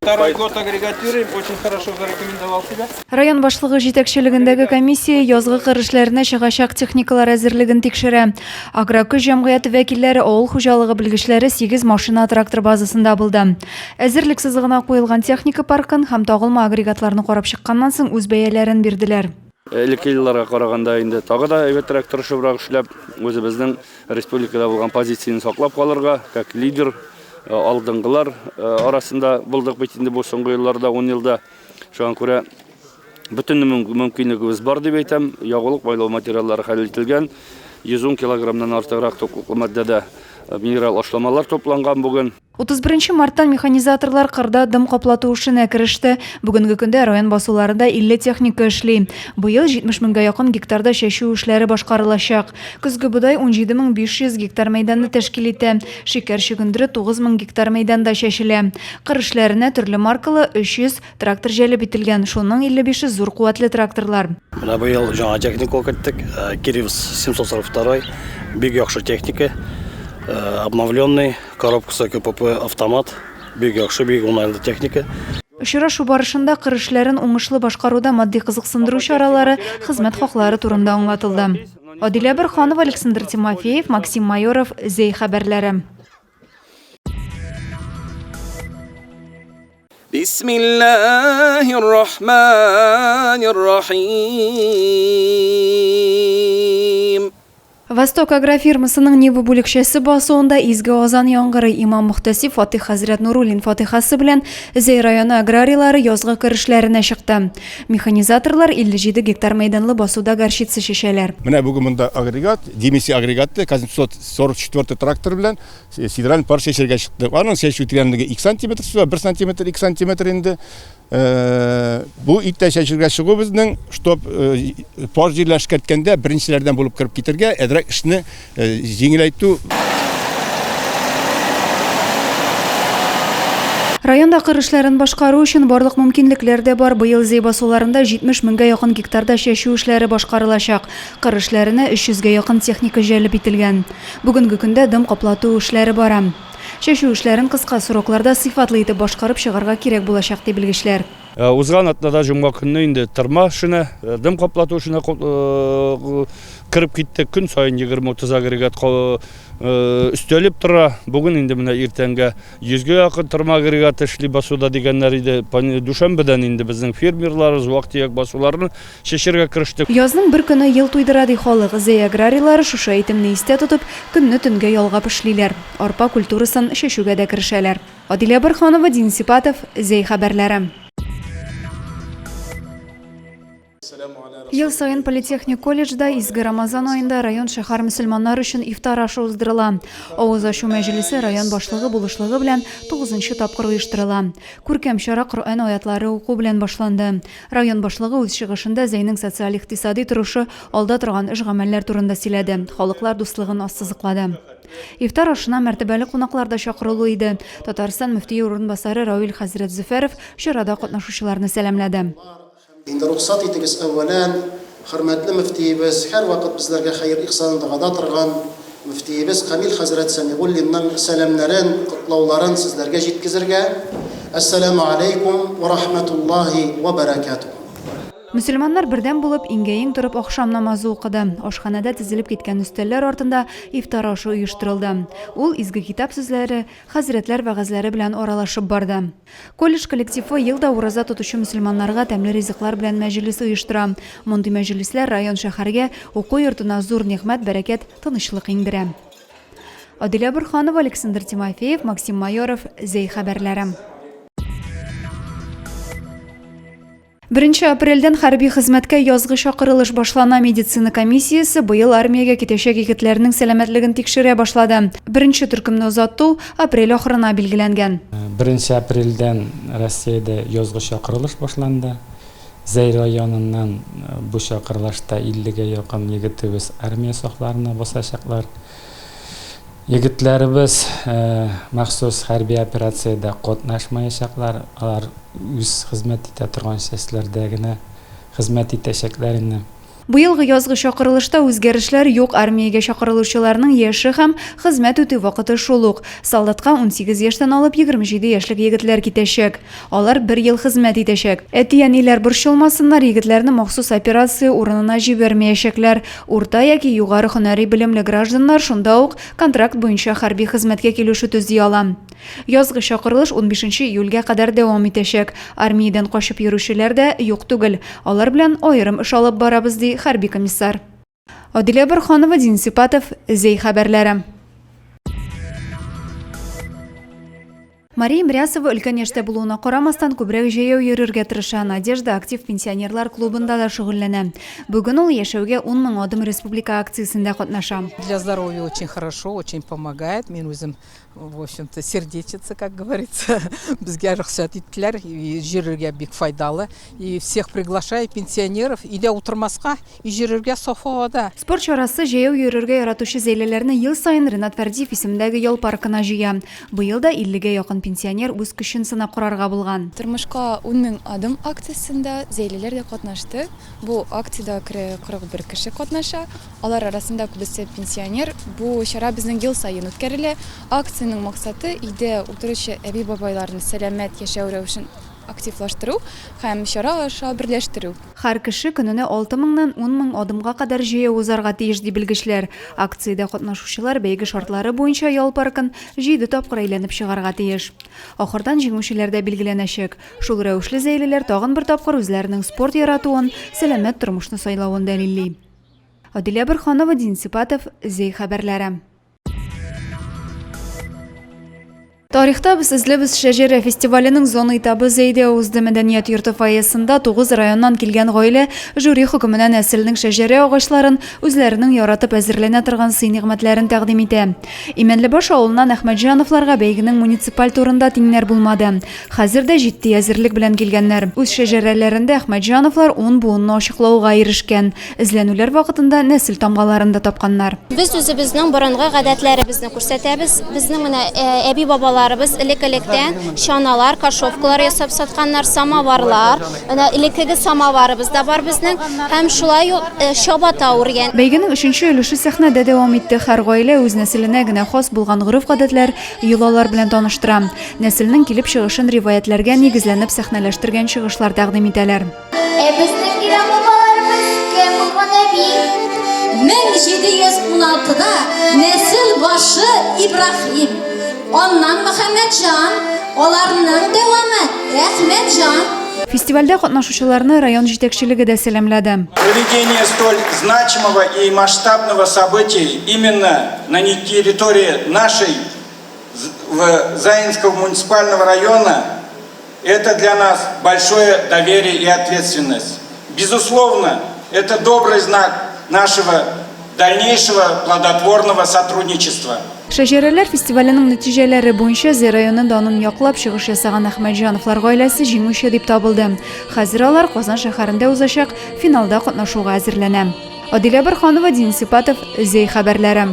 Второй год агрегатируем, очень хорошо зарекомендовал себя. Район башлыгы җитәкчелегендәге комиссия язгы кыр эшләренә чыгачак техникалар әзерлеген тикшерә. Агрокөч җәмгыяте вәкилләре, авыл хуҗалыгы белгечләре сигез машина-трактор базасында булды. Әзерлек сызыгына куелган техника паркын һәм тагылма агрегатларны карап чыкканнан соң үз бәяләрен бирделәр. Элекке елларга караганда инде тагы да әйбәтрәк, тырышыбрак эшләп, үзебезнең республикада булган позицияне саклап калырга, как лидер, алдынгылар арасында булдык бит инде бу соңгы елларда, ун елда. Шуңа күрә бөтен мөмкинлегебез бар дип әйтәм. Ягулык майлау материаллары хәл ителгән. 110 килограммнан артыграк туклыклы матдәдә минерал ашламалар тупланган бүген. 31 марттан механизаторлар кырда дым каплату эшенә кереште. Бүгенге көндә район басуларында 50 техника эшли. Быел 70 меңгә якын гектарда чәчү эшләре башкарылачак. Көзге бодай 17500 гектар мәйданны тәшкил итә. Шикәр чөгендере 9000 гектар мәйданда чәчелә. Кыр эшләренә төрле маркалы 300 трактор җәлеп ителгән, шуның 55-е зур куәтле тракторлар. Менә быел яңа техника керттек, Кирилл 742, бик яхшы техника, обновленный, коробкасы КПП автомат, бик яхшы, бик уңайлы техника. Очрашу барышында кыр эшләрен уңышлы башкаруда матди кызыксындыру чаралары, хезмәт хаклары турында аңлатылды. Адилә Борһанова, Александр Тимофеев, Максим Майоров, Зәй хәбәрләре. Бисмиллаһир рахманир рахим. Восток агрофирмасының Нива бүлекчәсе басуында изге азан яңгырый. Имам-мөхтәсиб Фатих хәзрәт Нуруллин фатихасы белән Зәй районы аграрийлары язгы кыр эшләренә чыкты. Механизаторлар 57 гектар мәйданлы басуда горчица чәчәләр. Менә бүген монда агрегат, Демиси агрегаты, КАЗ-744 трактор белән Сидераль пар чәчәргә чыктык. Аның чәчү тирәнлеге 2 сантиметр, 1 сантиметр, 2 сантиметр инде. Бу иттә чәчергә чыгу безнең, чтоб пар җирләр эшкәрткәндә беренчеләрдән булып кереп китергә, әзрәк эшне җиңеләйтү. Районда кыр эшләрен башкару өчен барлык мөмкинлекләр дә бар. Быел Зәй басуларында 70 меңгә якын гектарда чәчү эшләре башкарылачак. Кыр эшләренә 300 гә якын техника җәлеп ителгән. Бүгенге көндә дым каплату эшләре бара. Чәчү эшләрен кыска срокларда сыйфатлы итеп башкарып чыгарга кирәк булачак, ди белгечләр. Узган атнада җомга көнне инде тырма эшенә, дым каплату эшенә кереп киттек. Көн саен 20-30 агрегат өстәлеп тора. Бүген инде менә иртәнгә 100гә якын тырма агрегаты эшли басуда дигәннәр иде. Дүшәмбедән инде безнең фермерларыбыз вак-төяк басуларны чәчәргә керештек. Язның бер көне ел туйдыра, ди халык. Зәй аграрийлары шушы әйтемне истә тотып, көнне төнгә ялгап эшлиләр. Арпа культурасын чәчүгә дә керешәләр. Адилә Борһанова, Дин Сипатов, Зәй хәбәрләре. Ел саен политехник колледжда изге Рамазан аенда район-шәһәр мөселманнар өчен ифтар ашы уздырыла. Авыз ачу мәҗлесе район башлыгы булышлыгы белән тугызынчы тапкыр оештырыла. Күркәм чара Коръән аятлары уку белән башланды. Район башлыгы үз чыгышында Зәйнең социаль-икътисади торышы, алда торган эш-гамәлләр турында сөйләде, халыклар дуслыгын ассызыклады. Ифтар ашына мәртәбәле кунаклар да чакырулы иде. Татарстан мөфтие урынбасары Равил хәзрәт Зөфәров чарада катнашучыларны сәламләде. Инде рөхсәт итегез, әүвәлән, хөрмәтле мөфтиебез, һәрвакыт безләргә хәер-ихсанын догада торган мөфтиебез Камил хәзрәт Сәмигуллинның сәламнәрен, котлауларын сезләргә җиткезергә. Әссәламү аләйкүм вә рахмәтуллаһи вә бәрәкәтүһ. Мөселманнар бердәм булып, иңгә-иң торып ахшам намазы укыды. Ашханәдә тезелеп киткән өстәлләр артында ифтар ашы оештырылды. Ул изге китап сүзләре, хәзрәтләр вәгазьләре белән аралашып барды. Колледж коллективы ел да ураза тотучы мөселманнарга тәмле ризыклар белән мәҗлес оештыра. Мондый мәҗлесләр район-шәһәргә, уку йортына зур нигъмәт, бәрәкәт, тынычлык иңдерә. Адилә Борһанова, Александр Тимофеев, Максим Майоров, Зәй хәбәрләре. Беренче апрельдән хәрби хезмәткә язгы чакырылыш башлана. Медицина комиссиясе быел армиягә китәчәк егетләрнең сәламәтлеген тикшерә башлады. Беренче төркемне озату апрель ахырына билгеләнгән. Беренче апрельдән Россиядә язгы чакырылыш башланды. Зәй районыннан бу чакырылышта 50 гә якын егетебез армия сафларына басачаклар. Егетләребез махсус хәрби операциядә катнашмаячаклар, алар үз хезмәт итә торган частьләрдә генә хезмәт итәчәкләр инде. Быелгы язгы чакырылышта үзгәрешләр юк, армиягә чакырылучыларның яше һәм хезмәт үтү вакыты шул ук. Солдатка 18 яшьтән алып 27 яшьлек егетләр китәчәк. Алар бер ел хезмәт итәчәк. Әти-әниләр борчылмасыннар, егетләрне махсус операция урынына җибәрмәячәкләр. Урта яки югары һөнәри белемле гражданнар шунда ук контракт буенча хәрби хезмәткә килешү төзи ала. Язгы чакырылыш унбишенче июльгә кадәр дәвам итәчәк. Армиядән качып йөрүчеләр дә юк түгел. Алар белән аерым эш алып барабыз, ди хәрби комиссар. Адилә Борһанова, Дин Сипатов, Зәй хәбәрләре. Мария Мрясова өлкән яшьтә булуына карамастан, күбрәк җәяү йөрергә тырыша. Надежда актив пенсионерлар клубында да шөгыльләнә. Бүген ул Яшәүгә 10 мең адым республика акциясендә катнаша. Для здоровья очень хорошо, очень помогает. Мин үзем В общем-то, сердечица, как говорится, безгә рөхсәт иттеләр, йөрергә бик файдалы. И всех приглашаю, пенсионеров, өйдә утырмаска, и йөрергә саф һавада. Спорт чарасы җәяү йөрергә яратучы зәйлеләрне ел саен Ренат Фәрдиев исемендәге ял паркына җыя. Быел да 50 гә якын пенсионер үз көчен сынап карарга булган. Тормышка 10 мең адым акциясендә зәйлеләр дә катнашты. Бу акциядә 41 кеше катнаша. Алар арасында күбесе пенсионер. Бу чара безнең ел саен үткәрелә. Акциянең максаты, өйдә утыручы әби-бабайларны сәламәт яшәү рәвешен активлаштыру һәм чара аша берләштерү. Һәр кеше көненә 6 меңнән 10 мең адымга кадәр җәяү узарга тиеш, ди белгечләр. Акциядә катнашучылар бәйге шартлары буенча ял паркын җиде тапкыр әйләнеп чыгарга тиеш. Ахырдан җиңүчеләр дә билгеләнәчәк. Шул рәвешле зәйлеләр тагын бер тапкыр үзләренең спорт яратуын, сәламәт тормышны сайлавын дәлилли. Адилә Борһанова, Дин Сипатов, Зәй хәбәрләре. Тарихта без эзлебез шәҗәрә фестиваленең зона этабы Зәйдә узды. Мәдәният йорты фойесында 9 районнан килгән гаилә жюри хөкеменә нәселнең шәҗәрә агачларын, үзләренең яратып әзерләнә торган сый-нигъмәтләрен тәкъдим итә. Имәнлебаш авылыннан Әхмәтҗановларга бәйгенең муниципаль турында тиңнәр булмады. Хәзер дә җитди әзерлек белән килгәннәр. Үз шәҗәрәләрендә Әхмәтҗановлар ун буынны ачыклауга ирешкән. Эзләнүләр вакытында нәсел тамгаларын да тапканнар. Без үзебезнең борынгы гадәтләребезне күрсәтәбез. Безнең менә әби-бабаларыбыз элек-электән чаналар, кошовкалар ясап сатканнар, самоварлар. Менә элеккеге самоварыбыз да бар безнең. Һәм шулай ук чабата үргән. Бәйгенең өченче өлеше сәхнәдә дәвам итте. Һәр гаилә үз нәселенә генә хас булган гореф-гадәтләр, йолалар белән таныштыра. Нәселнең килеп чыгышын риваятьләргә нигезләнеп сәхнәләштергән чыгышлар тәкъдим итәләр. Ә безнең ерак бабаларыбыз кем булган, әби? 1716-да нәсел башы Ибраһим, аннан Мөхәммәтҗан, аларның дәвамы Әхмәтҗан. Фестивальдә катнашучыларны район җитәкчелеге дә сәламләде. Проведение столь значимого и масштабного события именно на территории нашей в Заинского муниципального района – это для нас большое доверие и ответственность. Безусловно, это добрый знак нашего дальнейшего плодотворного сотрудничества. Шәҗәрәләр фестиваленең нәтиҗәләре буенча Зәй районы данын яклап чыгыш ясаган Әхмәтҗановлар гаиләсе җиңүче дип табылды. Хәзер алар Казан шәһәрендә узачак финалда катнашуга әзерләнә. Адилә Борһанова, Дин Сипатов, Зәй хәбәрләре.